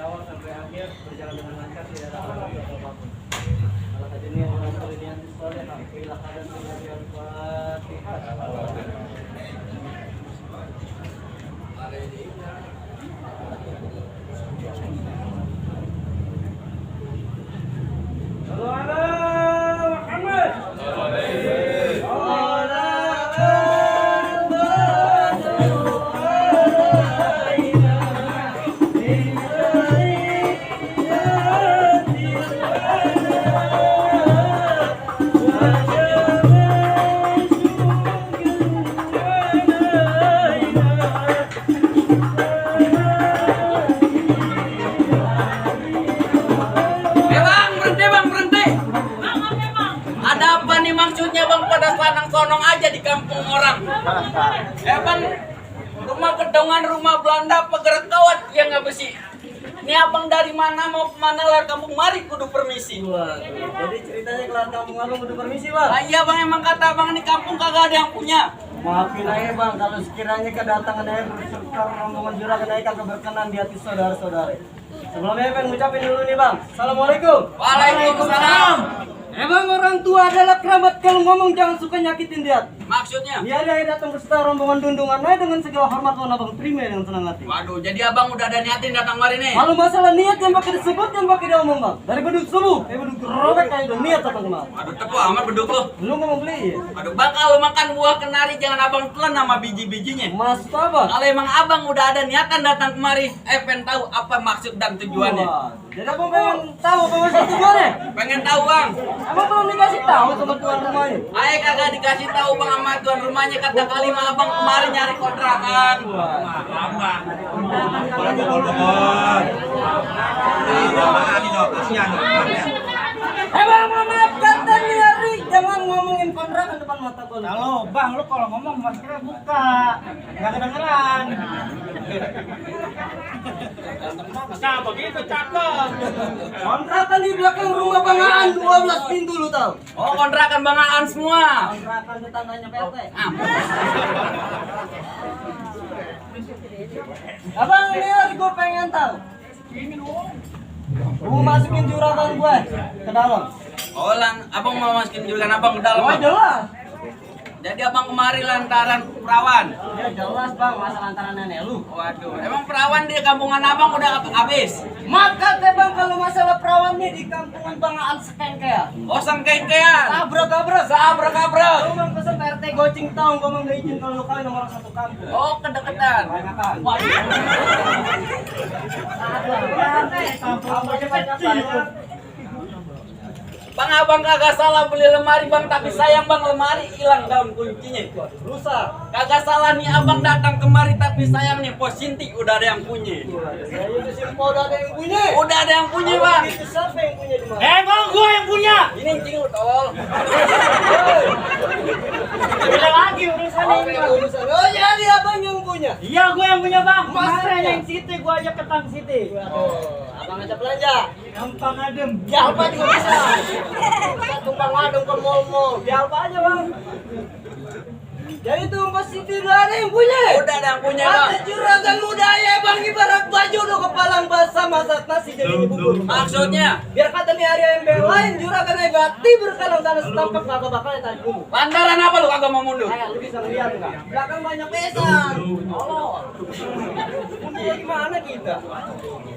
awal sampai akhir berjalan dengan lancar, tidak ada halangan atau apapun. Salah satunya dalam perinian soleh, alhamdulillah dan kemudian Fatihah. Maksudnya bang pada selanang sonong aja di kampung orang. Bang, rumah gedongan rumah Belanda pegerak kawat yang nggak besi. Ini abang dari mana mau kemana lar kampung mari kudu permisi. Waduh, jadi ceritanya kelar kampung abang kudu permisi bang? Ah, iya bang, emang kata abang di kampung kagak ada yang punya. Maafin aja bang, kalau sekiranya kedatangan air berserta rombongan juragan air kagak berkenan di hati saudara-saudara. Sebelumnya pengen ngucapin dulu nih bang, Assalamualaikum. Waalaikumsalam. Emang orang tua adalah kerabat, kalau ngomong jangan suka nyakitin dia. Maksudnya? Dia datang beserta rombongan dundungan aja dengan segala hormat mohon abang terima dengan senang hati. Waduh, jadi abang udah ada niatin datang mari nih. Kalau masalah niat yang pakai disebut yang pakai diomong bang. Dari beduk subuh, beduk robek kayak udah niat datang kemari. Aduh, tepu amat beduk lu. Belum ngomong beli ya? Aduh, bang kalau makan buah kenari jangan abang telan sama biji-bijinya. Maksud apa? Kalau emang abang udah ada niatan datang kemari, pengen tahu apa maksud dan tujuannya. Wah, jadi abang pengen tahu apa maksud tujuannya? Pengen tahu bang. Abang belum dikasih tahu sama tuan rumahnya. Ayo kagak dikasih tahu bang sama tuan rumahnya, kata kali mah abang kemari nyari kontrakan. Abang. Bang, maaf kata nih Ari, jangan ngomongin kontrakan depan mata gua. Halo, Bang, lu kalau ngomong maskernya buka. Enggak kedengeran. Nah, begitu cakep. Kontrakan di belakang rumah Bang Aan 12 pintu lu tahu. Oh, kontrakan bangaan semua. Kontrakan tetangganya PT. Ah, Abang ini Ari gua pengen tahu. Gua masukin juragan gue ke dalam. oh abang mau masukin juragan abang ke dalam. Oh Bang? jelas. Jadi abang kemari lantaran perawan. Ya jelas bang, masalah antara nenek lu. Waduh, emang perawan di kampungan abang udah habis? Maka teh bang, kalau masalah perawan nih di kampungan Bang Aan sekengkea. Oh, sengkengkean. Abrak-abrak. Sabrak-abrak. Lu bang pesen PRT gocing tahun, gua mau nggak izin kalau lu kawin sama orang satu kampung. Oh, kedekatan. Banyakan. Bang, abang kagak salah beli lemari bang, tapi sayang bang lemari hilang daun kuncinya. Rusak. Kagak salah nih abang datang kemari, tapi sayang nih pos Sinti udah ada yang punya. Saya itu simpel udah ada yang punya. Udah ada yang punya bang. Itu siapa yang punya di mana? Emang gua yang punya. Ini cing tol. Beda lagi urusannya ini, Bang. Oh jadi abang yang punya. Iya, gua yang punya, Bang. Masa Kemarin iya? yang Siti gua ajak ke Tang Siti. Oh, abang ada belanja. Gampang adem. Ya apa juga bisa. Tumpang wadung ke mall-mall. Ya apa aja bang. Jadi tuh Mas Siti udah ada yang punya. Udah ada yang punya bang. Ada juragan muda ya bang, ibarat baju udah kepalang basah masak nasi jadi bubur. Maksudnya Biar kata nih hari yang lain juragan negati berkalang tanah setapak kagak bakalnya tarik dulu. lantaran apa lu kagak mau mundur? Kayak lu bisa ngeliat nggak? Belakang banyak besan. Oh. Mundur gimana kita?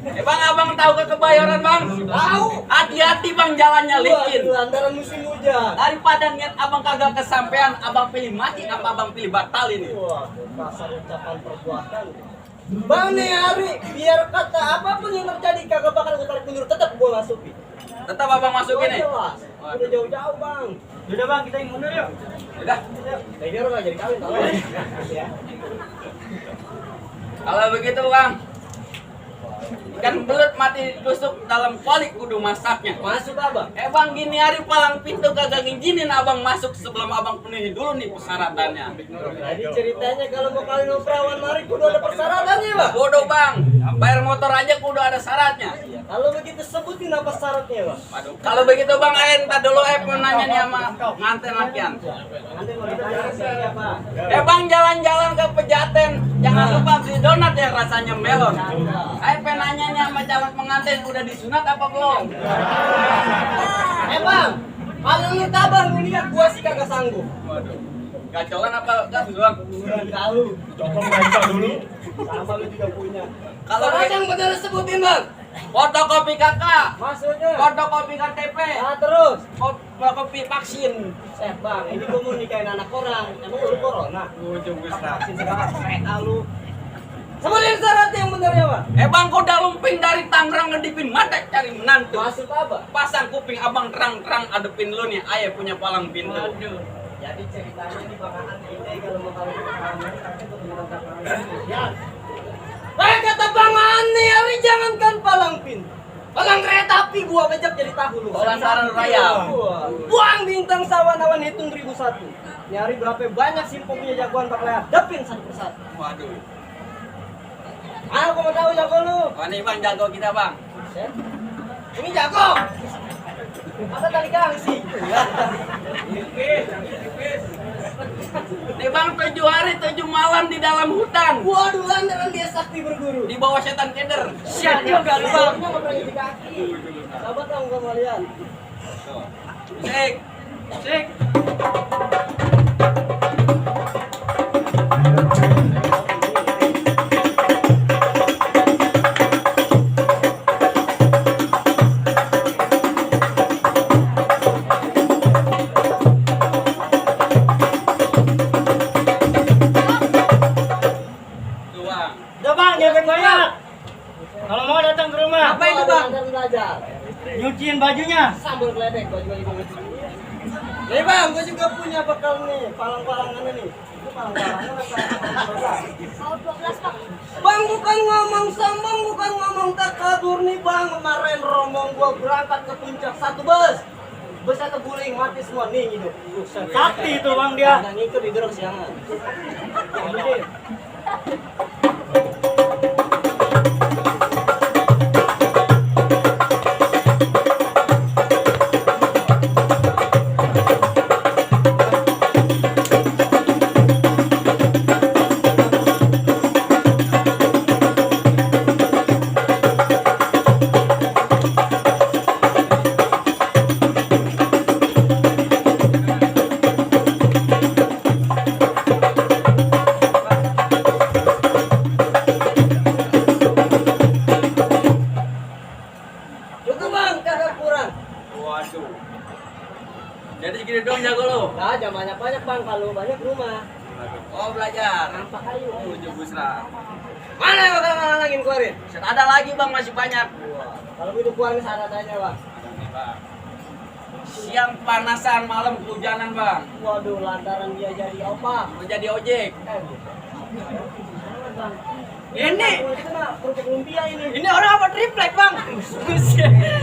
Bang, abang tahu ke Kebayoran bang? Tahu. Hati-hati bang, jalannya licin. Waduh, lantaran musim hujan. Daripada niat abang kagak kesampean, abang pilih mati apa abang pilih batal ini? Wah, pasar ucapan perbuatan. Bang nih Ari, biar kata apapun yang terjadi kagak bakal ketarik mundur, tetap gua masukin. Tetap abang masukin nih. Jelas. Udah jauh-jauh bang. Udah, Bang, kita yang mundur yuk. Udah. Kayaknya orang nggak jadi kawin tau. Ya. Kalau begitu bang, ikan belut mati tusuk dalam kuali kudu masaknya. Masuk abang. Bang, gini hari palang pintu kagak ngizinin abang masuk sebelum abang penuhi dulu nih persyaratannya. Jadi ceritanya kalau mau kawin sama perawan mari kudu ada persyaratannya bang. Bodoh bang, Bayar motor aja kudu ada syaratnya. Kalau begitu sebutin apa syaratnya, Bang? Waduh, kalau begitu Bang, entar dulu penanya nih sama nganten lakian. Nanti mau ditanya siapa? Bang, jalan-jalan ke Pejaten, jangan lupa beli donat yang rasanya melon. Penanya nih sama calon pengantin, udah disunat apa belum? Bang, kalau lu tabah lu lihat gua sih kagak sanggup. Waduh, gacoan apa gas Bang? Kurang tahu. Coba baca dulu. Sama lu juga punya. Kalau Syarat yang benar sebutin, Bang. fotokopi KK, Maksudnya? fotokopi KTP, Terus. fotokopi vaksin. Bang, ini gua mau nikahin anak orang. Emang lu corona? Ujung Vaksin segala lu. Sebutin syarat yang benar ya, Bang. Bang, kau udah lumping dari Tangerang ngedipin mata cari menantu. Maksud apa? Pasang kuping abang terang-terang adepin lu nih, ayah punya palang pintu. Waduh. Jadi ceritanya di Bangaan ini kalau mau kawin tapi untuk ya. Kata Bang Ani, Ari jangankan palang pintu. Palang kereta api gua bejak jadi tahu lu. Lantaran raya. Buang bintang sawan-awan hitung 1001. Nyari berapa banyak simpul punya jagoan bakal hadapin satu persatu. Waduh. Aku mau tahu jago lu. Oh, nih Bang, jago kita Bang. Ini jago. Apa tali gangsi? Nih Bang, 7 hari 7 malam di dalam hutan. Waduh, lantaran dia sakti berguru. Di bawah setan keder. Siap juga lu, Bang. Nggak pernah di kaki. Sahabat dong gua mau lihat. Sik. Sik. Tuh Bang. Udah Bang, jangan banyak. Kalau mau datang ke rumah, Apa itu, Bang? Belajar. nyuciin bajunya. Sambal geledek gua juga gitu. Nih, Bang, gua juga punya bekal nih, palang-palangan nih. Itu palang-palangan apa? Bang, bukan ngomong sombong, bukan ngomong tak kabur nih, Bang. Kemarin rombong gua berangkat ke puncak satu bus. Bus satu guling mati semua nih hidup. Sakti itu Bang dia. Yang ikut di drop siangan. Ini. Cukup, Bang, kagak kurang. Waduh. Jadi segini dong jago lo. Nah, jangan banyak-banyak, Bang, kalau banyak rumah. Oh, belajar. Nampak kayu. Ujung busra. Mana yang bakal ngalangin keluarin? Ada lagi Bang, masih banyak. Wah, kalau itu keluarin syaratnya, Bang. Siang panasan, malam kehujanan Bang. Waduh, lantaran dia jadi apa? Mau jadi ojek. Ini kerupuk lumpia ini. Ini orang apa triplek Bang?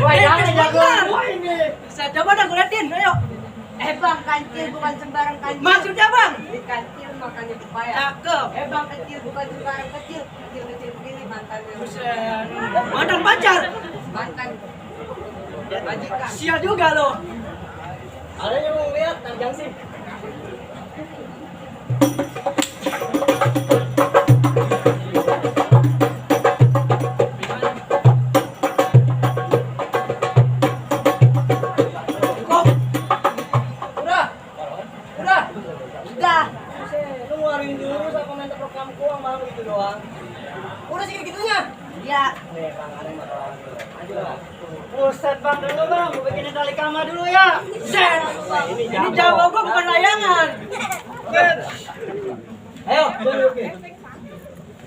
Wah, jangan jago. Wah, ini. Saya coba dah liatin, ayo. Bang, kancil bukan sembarang kancil. Maksudnya Bang? Di kancil makanya dibayar. Cakep. Bang, kecil bukan sembarang kecil. Kecil-kecil begini mantannya. Mantan pacar. Mantan. Majikan. Sial juga lo. Ada yang mau lihat tarjang sih. Udah. Udah. Udah. Lu ngeluarin dulu sama komentar program gua malu gitu doang. Udah segitu-gitunya. Ya. Nih, Bang, ada yang mau maju lah. Buset Bang dulu Bang, gue bikinin tali kama dulu ya. Set. Ini jago. jago gue bukan layangan. Ayo, dulu.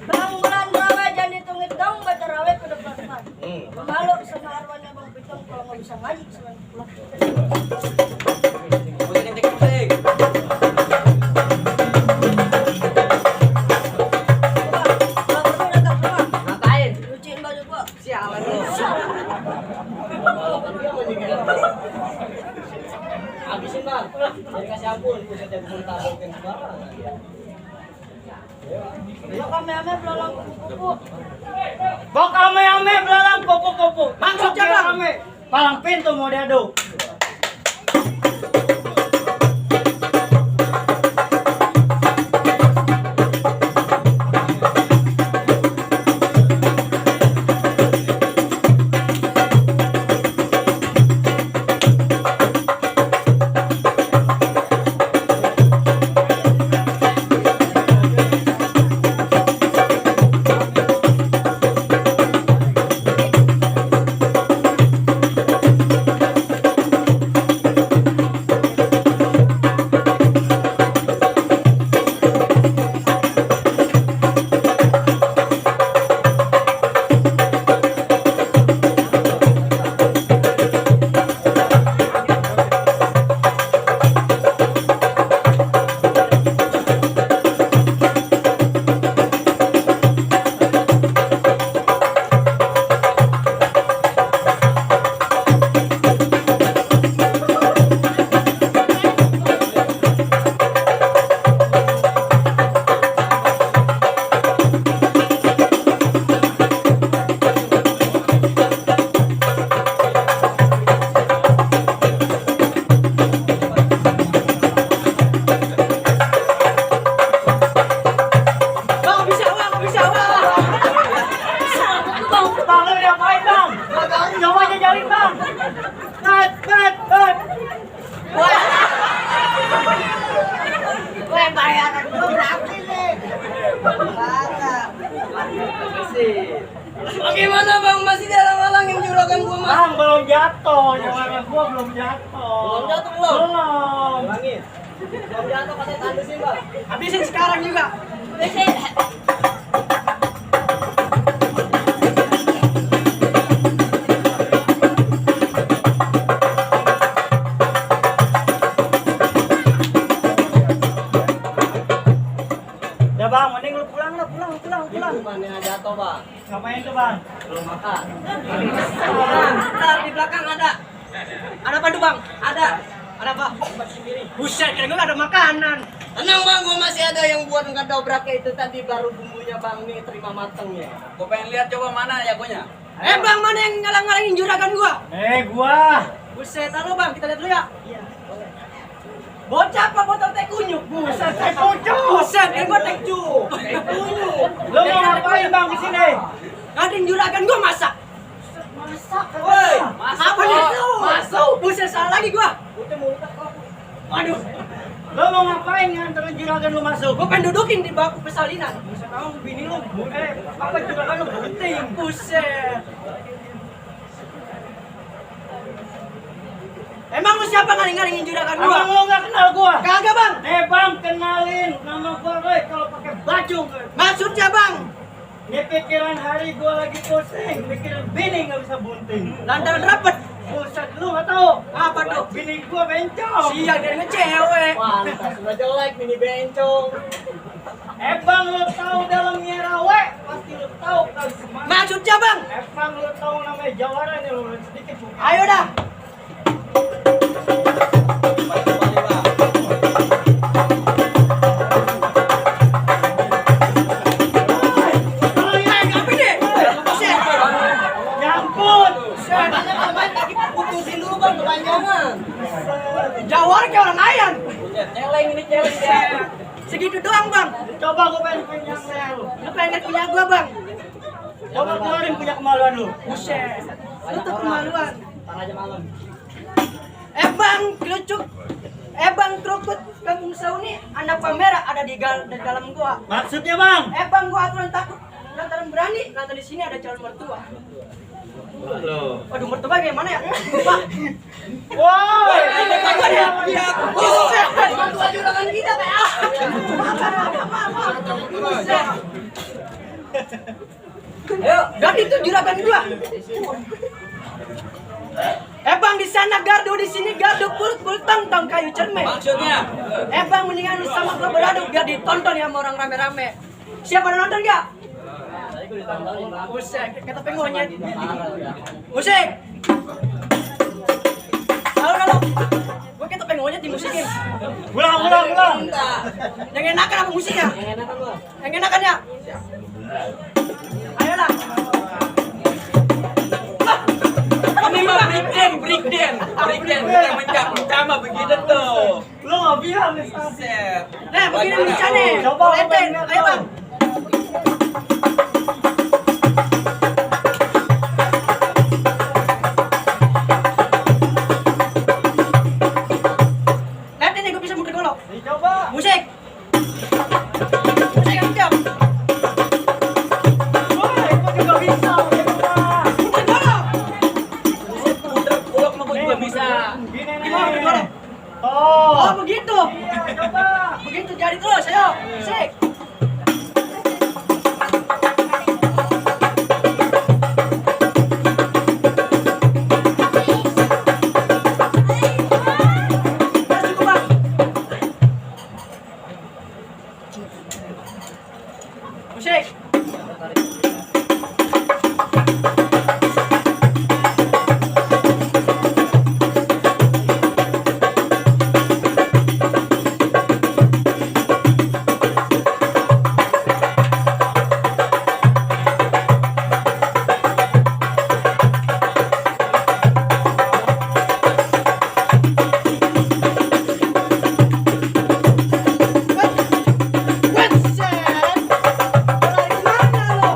Bang, bulan rawe jangan dihitung-hitung, baca rawe ke depan. Malu sama arwahnya Bang Pitong kalau nggak bisa ngaji selain pulang. Musik, musik. Ngapain? Cuciin baju gua. Sialan lu. Habisin, Bang. Jadi kasih ampun, buset jadi muntah mungkin sembarangan. Kalau kami belum kuku. Bok ame-ame belalang kupu-kupu. Maksudnya, Bang? Ame. Palang pintu mau diadu. Bang, lu ngapain bang? Coba aja jalin bang. Cut. Gue bayaran gue berapa nih? Bagaimana bang, masih dalang-dalangin juragan gua mas? Bang belum jatuh, jangan gua belum jatuh. Belum jatuh belum? Belum. Bilangin. Belum jatuh kasih tandusin bang. Habisin sekarang juga. Udah bang, mending lu pulang. Gimana jatuh bang? Ngapain tuh bang? Belum makan. Ntar di belakang ada. Ada apa tuh bang? Ada. Ada apa? Buset, kira gue gak ada makanan. Tenang bang, gua masih ada yang buat nggak dobraknya itu tadi baru bumbunya bang nih terima matangnya. Gue pengen lihat coba mana jagonya. Bang mana yang ngalang-ngalangin juragan gua? Gua. Buset, taruh bang, kita lihat dulu ya. Iya. Bocah apa botol teh kunyuk? Buset, teh pucuk. Buset, gua teh kunyuk. Teh kunyuk. Lu mau ngapain bang di sini? Ngadain juragan gua masak. Masak. Woi, Masuk, apa kok. itu? Masuk. Buset, salah lagi gua. Waduh, Lu mau ngapain nganterin juragan lu masuk? gua pengen dudukin di bangku persalinan. Buset, kamu bini lu. Apa juragan lu penting? Buset. Emang lu siapa ngaling-ngalingin juragan gua? Abang lu gak kenal gua? Kagak bang. Bang, kenalin nama gua Roy kalau pakai baju. Maksudnya bang, Ini pikiran hari gua lagi pusing, mikirin bini gak bisa bunting. lantaran rapet. Buset, lu gak tahu Apa tuh? bini gua bencong. Sial dia ngecewek. Pantas, udah jelek mini bencong. Bang, lu tahu dalamnya rawe, pasti lu tahu kali semangat. Maksudnya bang, Bang, lu tahu namanya jawara nih, lu sedikit. ayo dah. Putusin dulu bang, kepanjangan. Jawar kayak orang ayan. Celeng ini celeng ya. Segitu doang bang. Coba gua pengen punya lu. Lu pengen punya gua bang. Coba keluarin punya kemaluan lu. Buset. Lu tuh kemaluan. Ntar aja malam. Bang, kerucuk. Bang, kerukut kampung Sauni anak pamera ada di dalam gua. Maksudnya bang? Bang, gua aturan takut. Lantaran berani, lantaran di sini ada calon mertua. Waduh, mertua gimana ya? Pak. Woi, Iya, buset. Mertua juragan kita, Pak. Buset. Dan itu juragan gua. Bang, di sana gardu, di sini gardu, kulit tong kayu cermin. Maksudnya? Bang, mendingan lu sama gua beradu biar ditonton ya sama orang rame-rame. Siapa yang nonton gak? Buset, kata pengonyet. Musik. Halo. Gua kata pengonyet dimusikin. Ulang. Yang enakan apa musiknya? Yang enakan bang. Yang enakan ya? Ayolah. Riken kita mencama begitu tuh. Lo nggak bilang nih. Set. Nah, begini bisa nih. Coba Enten, ayo bang. Nanti nih gue bisa muter golok. Coba. Musik. Musik yang jam. Wah, itu juga bisa. Muter golok. Udah golok mah gua juga bisa. Gini nih. Gimana muter golok? Oh. Oh begitu. Coba. Begitu jadi terus, ayo. Musik. Mas, cukup, Bang. Musik. Mana lu?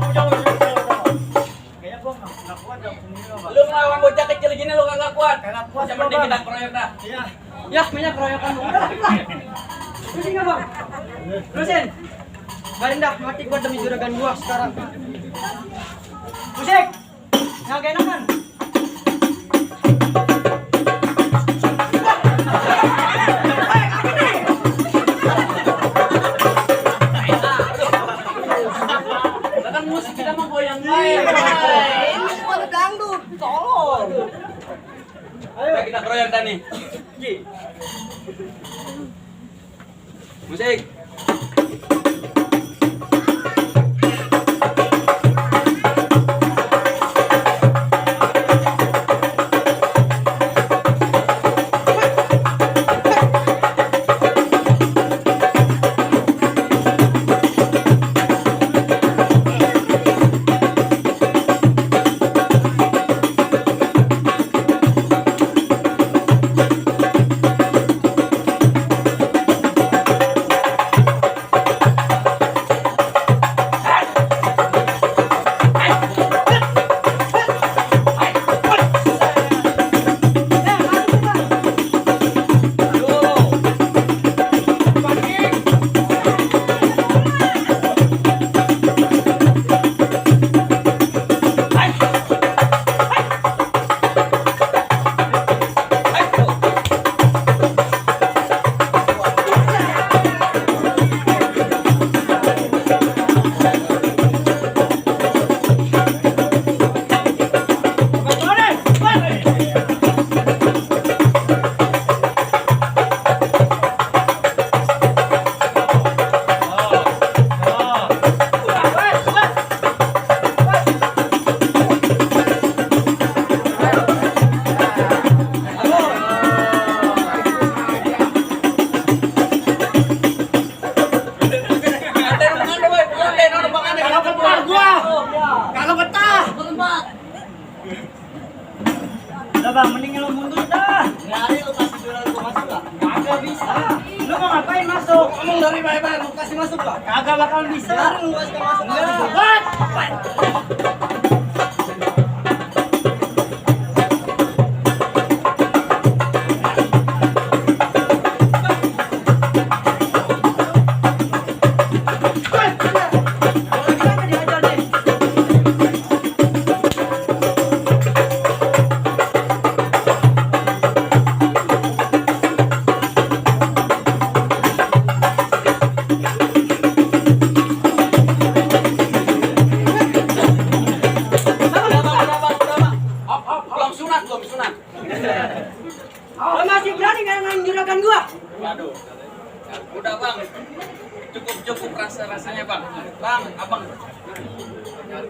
Udah lawan dua nih. Kayaknya gua nggak kuat dong sendiri loh, Bang. Lu ngelawan bocah kecil gini lu kagak kuat. Kagak kuat, Yang penting Bang. kita keroyok dah. Iya. Ya, minyak keroyokan dong. Udah, terusin nggak bang? Terusin. Garing dah, mati gua demi juragan gua sekarang. Musik. Yang gak enakan. Kan musik kita mah goyang baik. Ini semua dangdut, tolong. Ayo kita keroyok dah nih. Musik. Lu mau ngapain masuk? Ngomong dari baik-baik, lu kasih masuk Pak. Kagak bakal bisa. Sekarang lu kasih masuk. What? Udah bang. Belum sunat. Lu masih berani ngalahin juragan gua? Waduh. Udah bang. Cukup rasanya bang. Bang, abang.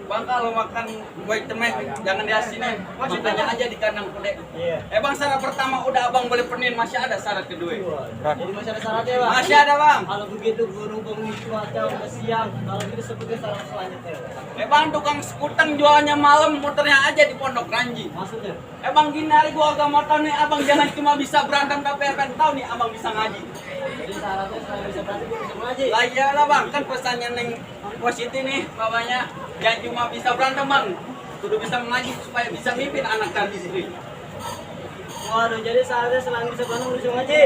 Bang kalau makan kue cemek jangan diasinin, makannya aja di kandang kuda. Bang syarat pertama udah abang boleh penin, masih ada syarat kedua. Jadi masih ada syaratnya Bang. Masih ada bang. Kalau begitu berhubung cuaca udah siang, kalau gitu seperti syarat selanjutnya. Bang tukang skutang jualannya malam, muternya aja di Pondok Ranji. Maksudnya? Bang gini hari gua agak mau tahu nih, abang jangan cuma bisa berantem tapi abang tahu nih abang bisa ngaji. Jadi syaratnya selain bisa berarti bisa ngaji. Lah iyalah bang, kan pesannya neng positi nih bapaknya, jangan cuma bisa berantem bang, kudu bisa mengaji supaya bisa mimpin anak dan istri. Waduh, jadi syaratnya selain bisa berantem bisa ngaji.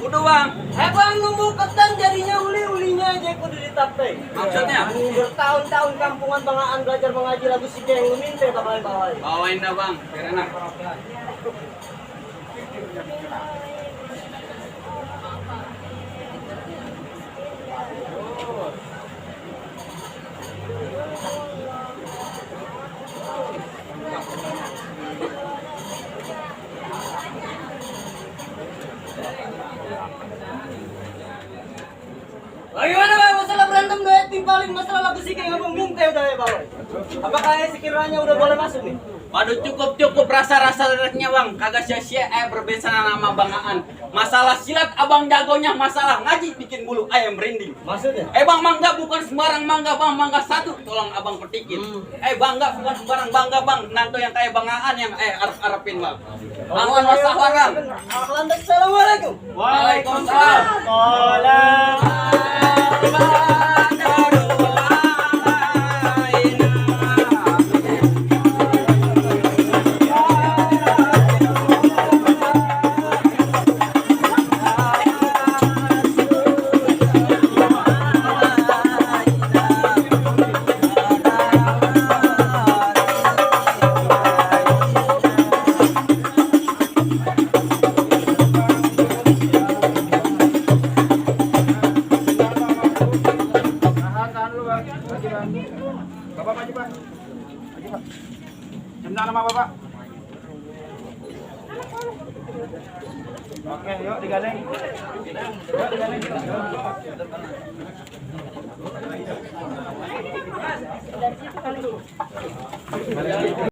Udah bang, Bang nunggu ketan jadinya uli-ulinya aja kudu ditapte. Maksudnya? Bertahun-tahun kampungan bangaan belajar mengaji lagu si Keng lu minta bawah-bawah. bawain dah bang, biar enak. Bagaimana Bang masalah berantem doa timpalin masalah lagu si Keng abang minta udah ya bawah. Apakah sekiranya udah boleh masuk nih? Waduh cukup rasa deknya bang, kagak sia-sia berbeda nama bangaan. Masalah silat abang jagonya, masalah ngaji bikin bulu ayam merinding. Maksudnya? Bang mangga bukan sembarang mangga bang, mangga satu tolong abang petikin. Bangga bukan sembarang bangga bang, nanto yang kayak bangaan yang arepin bang. Lawan masalah bang. Assalamualaikum. Waalaikumsalam. Bapak maju, Pak. Jemna nama Bapak. Oke, yuk digandeng. Yuk digandeng.